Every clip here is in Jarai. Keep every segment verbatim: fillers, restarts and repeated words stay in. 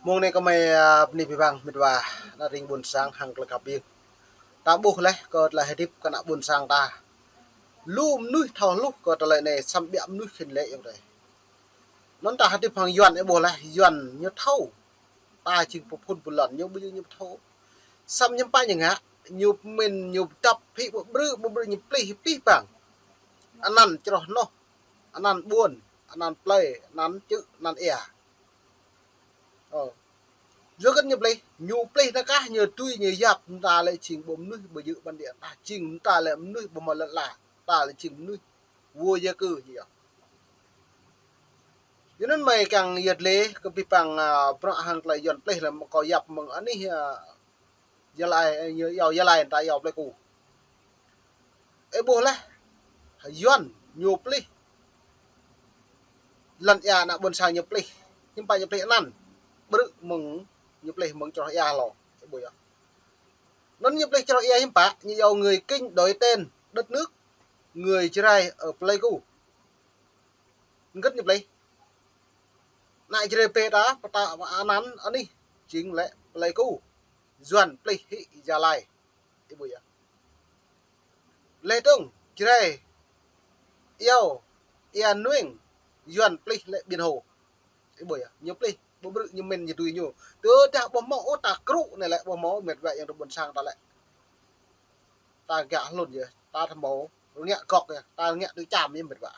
Mông anai kơmơi, a, bơni abih bang mĕt wa, ană ring ƀuôn sang hăng tơlơi khăp ƀing. Ta ƀuh laih kơ tơlơi hơdip kơ ană ƀuôn sang ta. Lu mơnuih thâo hluh kơ tơlơi anai, samơ̆ ƀiă mơnuih khĭn lĕ yơh dêh. Anŭn ta hơdip hăng Yuan, ih ƀuh laih, Yuan ñu thâo. Ta jing pơphun pơlŏn, ñu ƀu djơ̆ ñu thâo. Samơ̆ hiư̆m pă ñu ngă, ñu pơmĭn, ñu pơdăp, hĭ ƀu brư̆, ƀu brư̆ ñu plih, plih bang. Anăn čroh noh, anăn ƀuôn, anăn plơi, anăn čư̆, anăn ia. Ơ. Yua kơ ñu plih, ñu plih anŭn kah, ñu tui, ñu yap, ta lĕ jing ƀu mơnuih, ƀu djơ̆ bản địa, ta jing ta lĕ mơnuih ƀu hmâo lŏn ala, ta lĕ jing mơnuih vô gia cư ñu yơh. Yua anŭn mơi kiăng yơh lĕ kơ abih bang, a, bruă hăng tơlơi Yuan plih lĕ mơ̆ kâo yap mơ̆ng anih, a, Gia Lai, ơ, ñu iâu Gia Lai ta iâu Pleiku. Ih ƀuh laih, Yuan ñu plih. Lŏn ia ană ƀuôn sang ñu plih. Hiư̆m pă ñu plih anăn. Brư̆ mơ̆ng ñu plih mơ̆ng čroh ia hlâo. Ih ƀuh yơh. Anŭn ñu plih čroh ia hiư̆m pă, ñu iâu người Kinh đổi tên đất nước, người Jrai ở Pleiku. Hơget ñu plih. Ană Jrai pĕ ta, pơtă anăn anih, jing lĕ Pleiku. Yuan plih hĭ Gia Lai. Ih ƀuh yơh. Lĕ tơ̆ng, Jrai, iâu, Ia Nueng, Yuan plih lĕ Biển Hồ. Ih ƀuh yơh, ñu plih, ƀu brư̆ ñu mĭn ñu tui ñu. Tơdah ƀu hmâo ôh ta krŭ anai lĕ, ƀu hmâo mĕt wa yang tơ ƀuôn sang ta lĕ. Ta ngă hlŭn yơh, ta thâo hmâo, ngă gŏk yơh, ta ngă tui čăm yơh mĕt wa.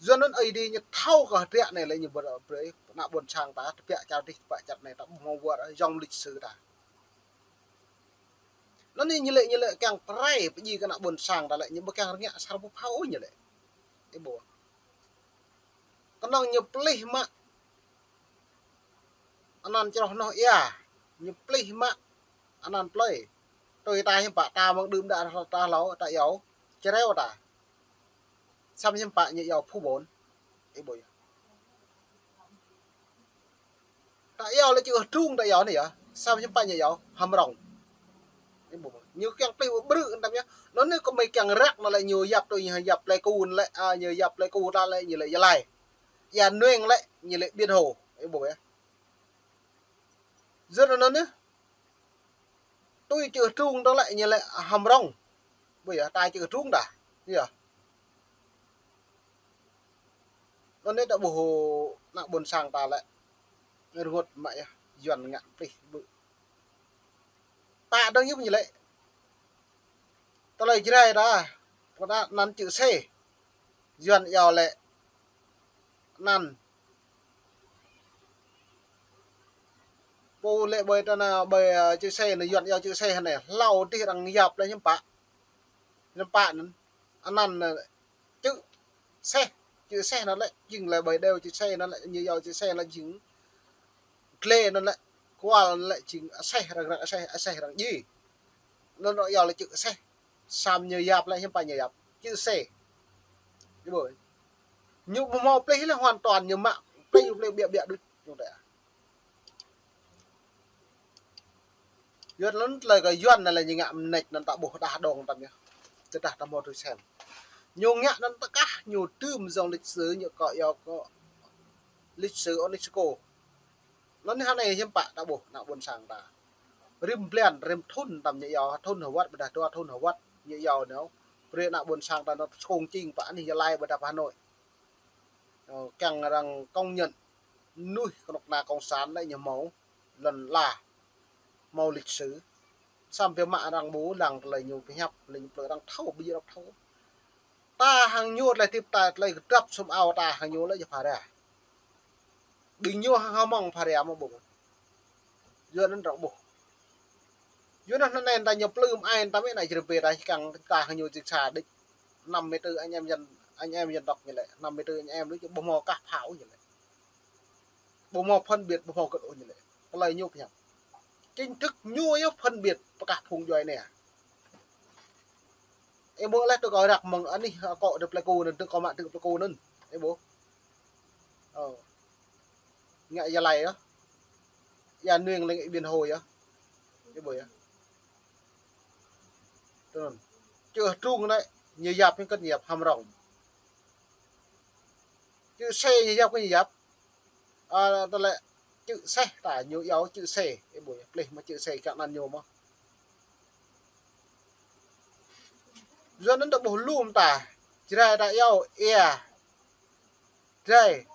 Yua anŭn Ơi Adai ñu thâo kơ hơdră anai lĕ ñu brơi, brơi, ană ƀuôn sang ta, tơbiă čar dih, tơbiă čar anai, ta ƀu hmâo wơr, yŏng lịch sử ta. Anŭn anai ñu lĕ, ñu lĕ kiăng pơrai, pơjing kơ ană ƀuôn sang ta lĕ, ñu ƀu kiăng rơngiă asar pơphao ôh ñu lĕ. Ih ƀuh. Kơnơ̆ng ñu plih mă anăn čroh noh ia, ñu plih mă anăn plơi. Tui ta hiư̆m pă ta mơ̆ng đưm đă ta hlâo, ta iâu, Čreo ta. Samơ̆ hiư̆m pă ñu iâu Phú Bổn. Ih ƀuh yơh. Ta iâu lĕ čư̆ Hơdrung ta iâu anai yơh. Samơ̆ hiư̆m pă ñu iâu Hơmrŏng. Ih ƀuh. Ñu kiăng plih ƀu brư̆ anŭn tam yơh. Anŭn anai kơmơi kiăng răk anŭn lĕ ñu yap tui ñu yap Pleiku anŭn lĕ, a, ñu yap Pleiku ta lĕ ñu lĕ Gia Lai. Ia Nueng lĕ ñu lĕ Biển Hồ. Ih ƀuh yơh. Yua anŭn anai. Tui čư̆ Hơdrung ta lĕ ñu lĕ Hơmrŏng. Ƀuh yơh, ta čư̆ Hơdrung ta. Yơh. Anŭn anai ta ƀuh ană ƀuôn sang ta lĕ. Rơngot mă yơh, Yuan ngă plih ƀu. Pă dơ̆ng yơh ñu lĕ. Tơlơi Jrai ta, pơtă anăn čư̆ Sê. Yuan iâu lĕ anăn. Pô lĕ ƀơi ta anai ƀơi, ơ, čư̆ Sê anai, Yuan iâu čư̆ Sê anai. Hlâo dih arăng yap lĕ hiư̆m pă. Hiư̆m pă anŭn. Anăn, ơ, čư̆ Sê. Čư̆ Sê anŭn lĕ jing lĕ ƀơi đeo čư̆ Sê anŭn lĕ ñu iâu čư̆ Sê anŭn lĕ jing. Glê anŭn lĕ, kual anŭn lĕ jing aseh arăng, arăng aseh, aseh arăng djai. Anŭn anŭn iâu lĕ čư̆ aseh. Samơ̆ ñu yap lĕ hiư̆m pă ñu yap. Čư̆ Sê. Ih ƀuh. Ñu ƀu hmâo plih lĕ hoàn toàn ñu mă plih, plih ƀiă ƀiă đôč ñu ta. Yua anŭn tơlơi kơ Yuan anai lĕ ñu ngă mơneč anŭn ta ƀuh đah đong tam yơh. Tơdah ta hmâo tui sem. Ñu ngă anŭn tơkah ñu tơm yŏng lịch sử ñu kơ iâu kơ lịch sử UNESCO. Anŭn anai hiư̆m pă ta ƀuh ană ƀuôn sang ta. Rĭm blan, rĭm thŭn tam ñu iâu, thŭn hơwăt, ƀôdah dua thŭn hơwăt, ñu iâu anai. Brơi ană ƀuôn sang ta anŭn skông čing pă anih Gia Lai ƀôdah pơ Hà Nội. Ơ, kiăng arăng công nhận mơnuih kơnuk kơna cộng sản lĕ ñu hmâo lŏn ala, hmâo lịch sử. Samơ̆ biă mă arăng ƀu lăng tơlơi ñu pơhiăp, tơlơi ñu plư arăng thâo, ƀu djơ̆ arăng thâo. Ta hăng ñu tơlơi hơdip ta, tơlơi kơdrăp sum ao ta hăng ñu lĕ jơ̆ phara. Ƀing ñu hăng hơmơ̆ng phara mơ̆ ƀu. Yua anŭn arăng ƀuh. Yua anŭn anai ta ñu plư mơai ta mĕ anai Jrai pĕ ta čih kăng ta hăng ñu čih sa đĕč. Năm mươi tư anh em dân, anh em dân tộc ñu lĕ. Năm mươi tư anh em đôč ƀu hmâo kah phao ñu lĕ. Ƀu hmâo phân biệt, ƀu hmâo kơt ôh ñu lĕ. Tơlơi ñu pơhiăp. Chính thức ñu yơh phân biệt pơkah phung djuai anai. Ih ƀuh laih tui kâo răk mơ̆ng anih, ơ, akŏ tơ Pleiku anŭn, tơ kâo mă tơ Pleiku anŭn. Ih ƀuh. Ơ. Ngă Gia Lai yơh. Ia Nueng lĕ ngă Biển Hồ yơh. Ih ƀuh yơh. Tui anŭn. Čư̆ Hơdrung anai, ñu yap ñu kơt ñu yap Hơmrŏng. Čư̆ Sê ñu yap kơ ñu yap. Ơ, tơlơi Čư̆ seh ta ñu iâu čư̆ seh, ih ƀuh, plih mă čư̆ seh kiăng anăn ñu mơ̆. Yua anŭn ta ƀuh lŏm ta, Jrai ta iâu ia, Jrai.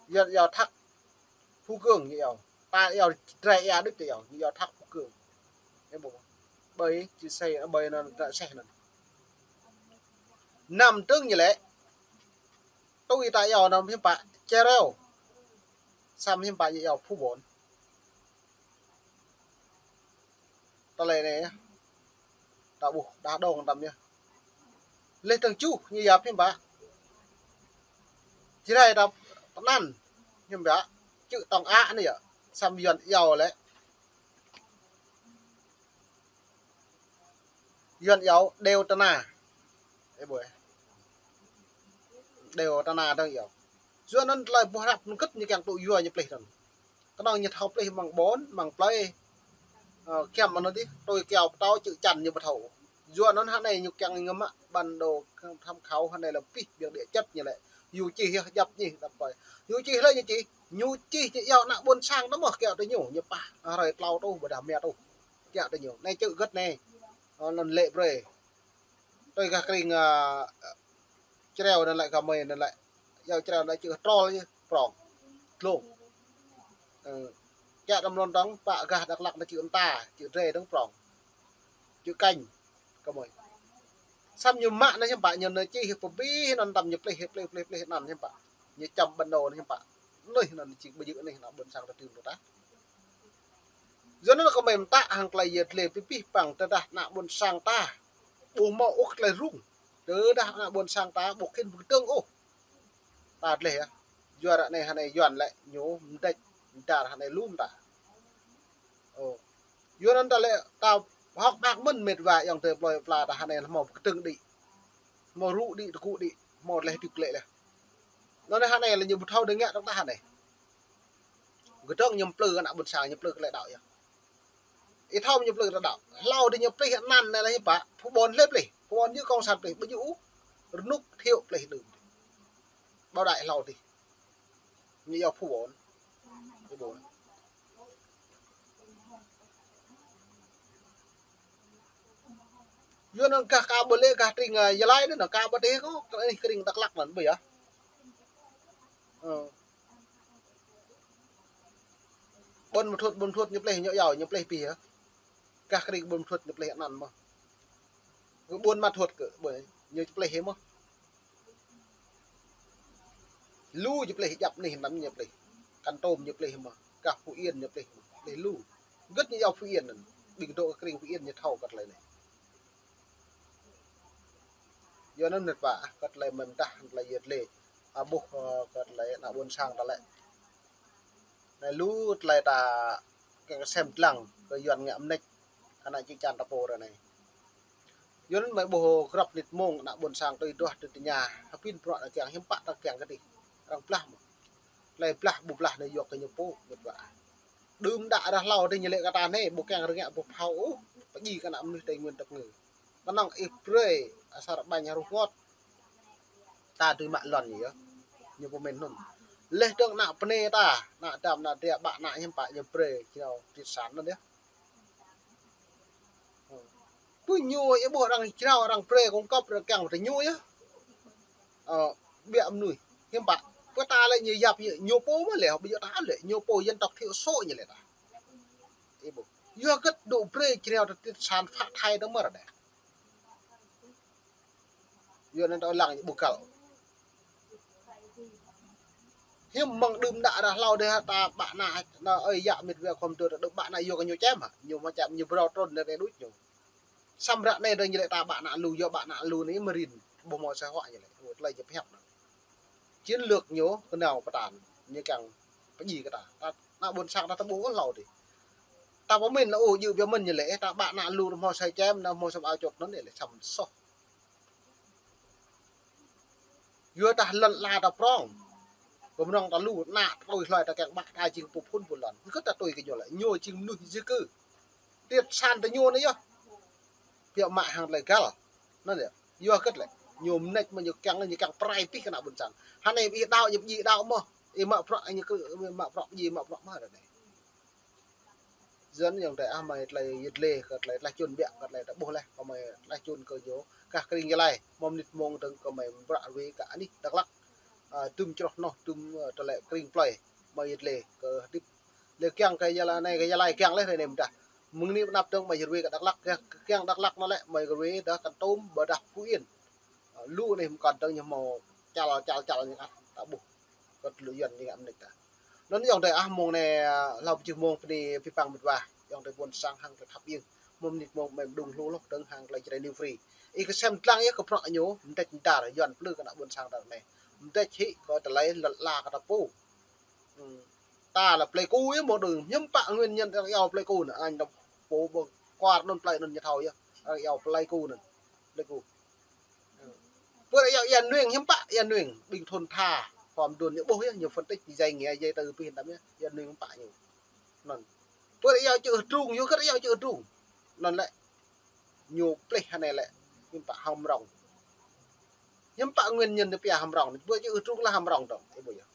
Yuan iâu Thak Phu Kương ñu iâu. Ta iâu Jrai ia đôč ta iâu, ñu iâu Thak Phu Kương. Ih ƀuh. Ƀơi čư̆ seh, ƀơi anŭn ta seh anŭn. Năm trưng ñu lĕ. Tui ta iâu năm hiư̆m pă Čreo. Samơ̆ hiư̆m pă ñu iâu Phu Ƀôn. Tơlơi anai, ta ƀuh đah đong tăm yơh. Leh tơng čuh ñu iâu hiư̆m pă. Jrai ta tơnăn hiư̆m pă. Čư̆ tong a anai yơh. Samơ̆ Yuan iâu lĕ. Yuan iâu Đeo Tơna. Ih ƀuh. Đeo Tơna dơ̆ng iâu. Yua anŭn tơlơi boh răp ngơ̆t ñu kiăng tŭ yua ñu plih anŭn. Kơnơ̆ng ñu thâo plih mơ̆ng ƀôn, mơ̆ng plơi. Ơ, kiăm anŭn tih, tui kiao pơtâo čư̆ čan ñu ƀu thâo. Yua anŭn hơnai ñu kiăng ngă mă bản đồ tham khảo hơnai lĕ pih biêng địa chất ñu lĕ. Ñu čih yơh djăp ñu djăp ƀai. Ñu čih lĕ ñu čih, ñu čih ñu iâu ană ƀôn sang ta mơ̆ kiăng tui ñu, ñu pah hrơi tlâo tuh, ƀôdah mia tuh. Kiăng tui ñu. Anai čư̆ gơ̆t anai. Ơ, anŭn lĕ brơi. Tui gah kring, ơ, Čreo anŭn lĕ gah mơi anŭn lĕ. Iâu Čreo anŭn lĕ čư̆ trol ñu, prong. Tlông. Ơ, kiăng tăm lŏn dong, pă gah Dak Lak anŭn čư̆ Anta, čư̆ Jrai dong prong. Čư̆ Kanh, gah mơi. Samơ̆ ñu mă anŭn hiư̆m pă ñu anŭn čih pơbih anŭn tăm ñu plih, plih, plih, plih anŭn hiư̆m pă. Ñu čăm bản đồ anŭn hiư̆m pă. Anai anŭn čih ƀu djơ̆ anai ană ƀôn sang ta tơm ta. Yua anŭn kơ mơi mơtă hăng tơlơi yet lĕ pih pih păng tơdah ană ƀôn sang ta ƀu hmâo ôh tơlơi rŭng. Tơdah ană ƀôn sang ta ƀu khĭn pơkơdơ̆ng ôh. Ta gleh yơh. Yua ră anai hơnai Yuan lĕ ñu mơdĕč mơdar hơnai lŏm ta. Ơ. Yua anŭn ta lĕ ta hơ̆k mơak mơ̆n met wa ayŏng adơi plơi pla ta hơnai hmâo pơkơdơ̆ng đĭ. Hmâo rŭ đĭ tơgŭ đĭ. Hmâo gleh tŭk lĕ leh. Anŭn anai hơnai lĕ ñu ƀu thâo dơ̆ng ngă dong ta hơnai. Gơdơ̆ng ñu plư ană ƀôn sang ñu plư tơlơi đaŏ yơh. Ih thâo ñu plư tơlơi đaŏ. Hlâo dih ñu plih anăn anai lĕ hiư̆m pă. Phu Ƀôn lĕ plih. Phu Ƀôn ñu cộng sản plih. Ƀu djơ̆ ôh. Rơnŭk Thiệu plih đưm. Ƀôdah hlâo dih. Ñu iâu Phu Ƀôn. Phu Ƀôn. Yua anŭn gah ka ƀu lĕ gah tring, ơ, Gia Lai anŭn ka ƀu tih kơ, kơ anih kring Dak Lak anŭn ƀu yơh. Ơ. Ƀuôn Ma Thuột, Ƀuôn Ma Thuột ñu plih, ñu iâu, ñu plih pih yơh. Gah kring Ƀuôn Ma Thuột ñu plih anăn mơ̆. Kơ Ƀuôn Ma Thuột kơ, ƀuôn ñu plih mơ̆. Lu ñu plih djăp anih anăn ñu plih. Kon Tum ñu plih mơ̆. Gah Phú Yên ñu plih mơ̆. Plih lu. Gơ̆t ñu iâu Phú Yên anŭn. Ƀing dŏ kơ kring Phú Yên ñu thâo kơ tơlơi anai. Yua anŭn mĕt wa, kơ tơlơi mơ̆n tah, tơlơi yet lĕ. Ƀuh, ơ, kơ tơlơi ană ƀôn sang ta lĕ. Anai lu tơlơi ta kiăng kơ sem lăng, kơ Yuan ngă mơneč, kơ ană čư̆ čan ta pô ră anai. Yua anŭn mơi ƀuh grăp nit mông ană ƀôn sang tui duah tui tơña, hơpin bruă ta kiăng hiư̆m pă ta kiăng kơ dih. Arăng blah mơ̆. Tơlơi blah ƀu blah anai yua kơ ñu pô, mĕt wa. Đưm đă ră hlâo dih ñu lĕ kơ ta anai, ƀu kiăng rơngiă ƀu phao ôh, pơdjai kơ ană mơnuih Tây Nguyên tơpơngư. Kơnơ̆ng ih brơi asar ƀañ hruh rơngot. Ta dưi mă lŏn ñu yơh. Ñu pơmĭn anŭn. Leh dơ̆ng ană bơnai ta, ană dăm, ană dua, ƀă ană hiư̆m pă ñu brơi, jrao triệt sản anŭn yơh. Pơ ñu, ih ƀuh arăng jrao, arăng brơi, cung cấp, arăng kiăng tơ ñu yơh. Ơ, biă mơnuih. Hiư̆m pă. Pơ ta lĕ ñu yap ñu, ñu pô mơ̆ lĕ, ƀu djơ̆ ta lĕ, ñu pô dân tộc thiểu số ñu lĕ ta. Ih ƀuh. Yua hơget dŏ brơi jrao tơ triệt sản phát thai dơ̆ng mơ̆ ră anai. Yua anŭn ta lăng ƀu găl. Hiư̆m mơ̆ng đưm đă ră hlâo dih ta ƀă ană, ană ơi yă mĕt wa khŏm tơ đưm ƀă ană yua kơ ñu čem hă. Ñu mă čem ñu brao trŭn anai đôč ñu. Samơ̆ ră anai dơ̆ng ñu lĕ ta ƀă ană lu, yua ƀă ană lu anai mơrin. Ƀu hmâo sơhua ñu lĕ. Ơ, tơlơi ñu pơhiăp anŭn. Chiến lược ñu kơ nao pơtăn, ñu kiăng pơdjai kơ ta. Ta, ană ƀôn sang ta tơƀuh hlâo dih. Ta pơmĭn anŭn ôh, djơ̆ biă mơ̆n ñu lĕ, ta ƀă ană lu hmâo sa čem, ană hmâo sa ao čŏt anŭn lĕ, samơ̆ soh. Yua dah lŏn ala ta prŏng. Pơmơnơ̆ng ta lu, ană tui hloi ta kiăng ƀă ta jing pô phŭn pô lŏn. Hơget ta tui kơ ñu lĕ, ñu jing mơnuih di cư. Triệt sản tơ ñu anai yơh. Biă mă hăng tơlơi găl. Anŭn yơh. Yua hơget lĕ. Ñu mơneč mơ̆ ñu kiăng, ñu kiăng pơrai pih kơ ană ƀôn sang. Hơnai ih đaŏ, ñu pơdjai đaŏ mơ̆. Ih mă bruă, ih ñu krư̆, ih mă bruă, ih mă bruă mơ̆ ră anai. Yua anŭn ayŏng adơi ah, mơi tơlơi yit lĕ, kơ tơlơi tlaih čun biă, kơ tơlơi ta ƀuh laih, kơ mơi tlaih čun kơ ñu, kah kring Gia Lai, mơ̆ng mơnit mông dơ̆ng kơ mơi bruă rơwe kơ anih Dak Lak. Ơ, tŭm čroh noh, tŭm, ơ, tơlơi kring plơi, mơi yit lĕ, kơ hơdip. Lĕ kiăng kơ Gia Lai anai, kơ Gia Lai kiăng laih ră anai mơ̆n tah. Mơ̆ng anai pơ anăp dơ̆ng mơi rơwe kơ Dak Lak, kiăng, kiăng Dak Lak anŭn lĕ, mơi rơwe dah Kon Tum, ƀôdah Phú Yên. Ơ, lu anai mơ̆n kơ dơ̆ng ñu hmâo čal, čal, čal ñu ăt ta ƀuh. Kơ tơlơi Yuan ñu ngă mơneč tah. Anŭn ayŏng adơi ah, mông anai, ơ, hlâo pơjing mông bơni abih bang mĕt wa, ayŏng adơi ƀôn sang hăng tơlơi khăp iêng. Mơ̆ng mơnit mông mơi mơđung hluh hloh dơ̆ng hăng tơlơi Jrai New Free. Ih kơsem dlăng yơh kơ bruă ñu, mơneč mơdar, Yuan plư kơ ană ƀôn sang ta anai. Mơneč hĭ kơ tơlơi lŏn ala kơ ta pô. Hmm. Ta lĕ Pleiku yơh mơ̆ đuaĭ, hiư̆m pă nguyên nhân arăng iâu Pleiku anŭn, añ ta pô ƀơ̆ng kuar anŭn plơi anŭn ñu thâo yơh, arăng iâu Pleiku anŭn, Pleiku. Pơ arăng iâu Ia Nueng, hiư̆m pă Ia Nueng, ƀing thôn Tha, Phom Đôn ñu ƀuh yơh, ñu phân tích, ñu djai nge, djai tơ pih tam yơh, Ia Nueng hiư̆m pă ñu. Anŭn. Pơ arăng iâu Čư̆ Hơdrung, ñu kơ arăng iâu Čư̆ Hơdrung. Anŭn lĕ ñu plih hơnai lĕ, hiư̆m pă Hmrŏng. Hiư̆m pă nguyên nhân ñu pia Hmrŏng, ƀu djơ̆ Hơdrung lah Hmrŏng dơ̆ng, ih ƀuh yơh.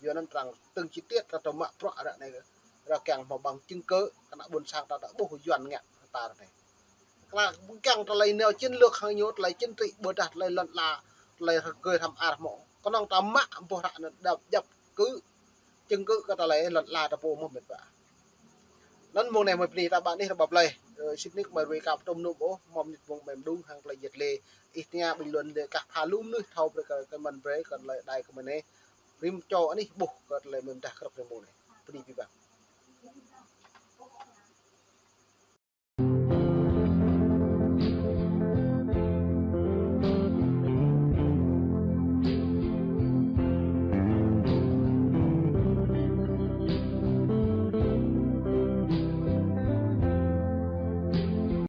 Yua anŭn arăng từng chi tiết arăng thâo mă bruă ră anai kơ, arăng kiăng hmâo bằng chứng cứ, kơ ană ƀôn sang ta ƀuh Yuan ngă ta ră anai. Kơ arăng kiăng tơlơi nao chiến lược hăng ñu, tơlơi chính trị, ƀôdah tơlơi lŏn ala, tơlơi rơgơi hrăm ar hmâo. Kơnơ̆ng ta mă ƀuh ră anŭn djăp, djăp cứ, chứng cứ kơ tơlơi lŏn ala ta pô mơ̆ mĕt wa. Anŭn mông anai mơi bơni ta ƀă anih rơbâo plơi. Ơ, sĭt nik mơi rơwe ka pơtŭm nŭm ôh, mơ̆ng mơnit mông mơi mơđung hăng tơlơi yit lĕ. Ih tơña bình luận lĕ kah pha lu mơnuih thâo brơi kơ, kơ mơ̆n brơi kơ tơlơi đai kơ mơi anai. Rĭm čô anih ƀuh kơ tơlơi mơi mơdah krăp rĭm mông anai. Bơni abih bang.